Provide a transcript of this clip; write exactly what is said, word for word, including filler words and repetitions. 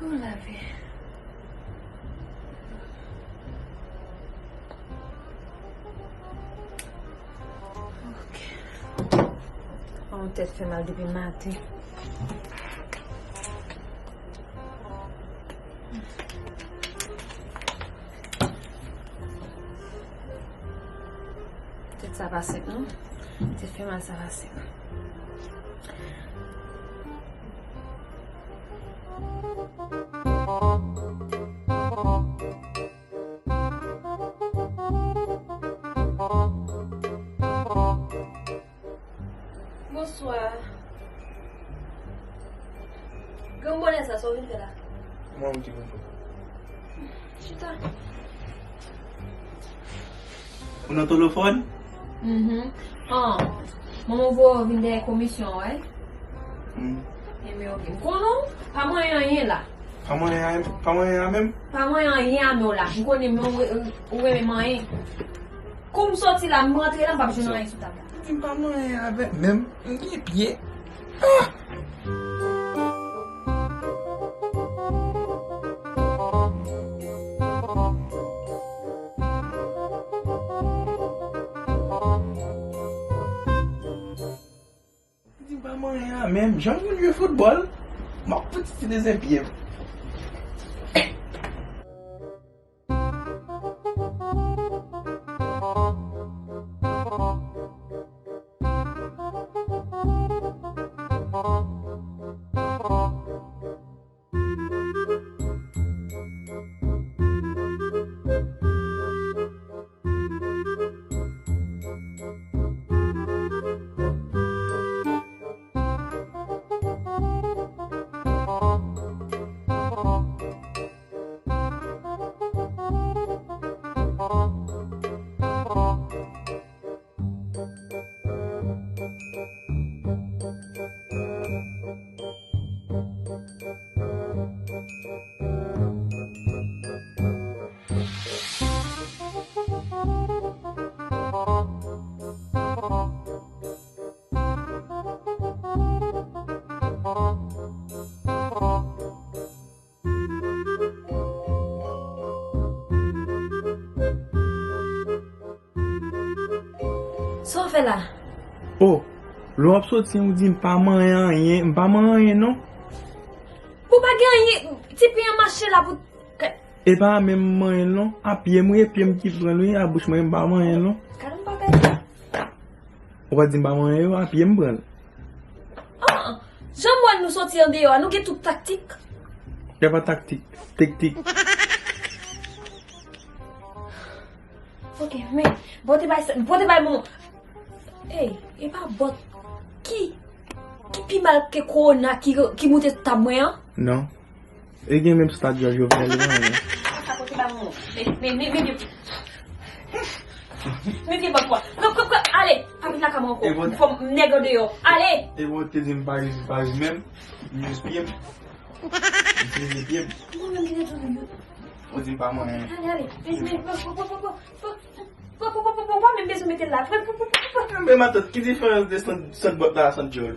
Oh, lavi. Ok. An, tèt fè mal depi maten. Tèt sa pa senp, non. Tèt fè mal sa pa senp. Bonswa. Granm bonè sa, sa w vin fè la? Mwen, m te kontan. Chita. Ou nan telefòn? Mhm. An, manman voye w vin dèyè komisyon, wè? Hmm. Ebyen, ok. M konnen w pa manyen anyen la. Pa manyen anyen, pa manyen anyen menm? Pa manyen anyen a men w la. M konnen men w, ou renmen manyen. Kou m soti la, m rantre la, m p ap jwenn anyen sou tab la. Di m pa manyen avè m menm, m gen pye. Ah! Di m pa manyen an menm, jan m konn jwe foutbòl, m ap fout itilize pye m. Sa w fè la? Oh, lè w ap soti, ou di m pa manyen anyen, m pa manyen anyen non. Pou pa gen anyen, ti pye an mache la pou. E pa menm manyen l non, a pye m wi, e pye m ki pran l wi, a bouch mwen, m pa manyen l non. Gade yon bagay la. Ou pa di m pa manyen yo, a pye m pran l. Ah, jan m wè nou soti andeyò a, nou gen tout taktik. Y a pa taktik, teknik. Ok, men, bòt e bay, bòt e bay moun. Ey, e pa bòt. Ki, ki pi mal ke kowona ki, ki moute sou tab mwen an? Non. E gen menm sou tab Jovenel li menm. Sa kote ba moun. Men, men, men, men, men. Men vye bòt kwa. Kòp, kòp, kòp, ale. Pa vin lakay mwen ankò. Fò m nèg andeyò. Ale. E bon, te di m pa use, pa use menm. M use pye m. M itilize pye m. Mwen menm ki te di w. Ou di m pa manyen. Ale, ale. Men, men, pran, pran, pran, pran, pran. Pran, pran, pran, pran, pran, pa menm bezwen mete l la. Pran, pran, pran, pran, pran. Men matant, ki diferans de sant, sant bòt la a sant djòl?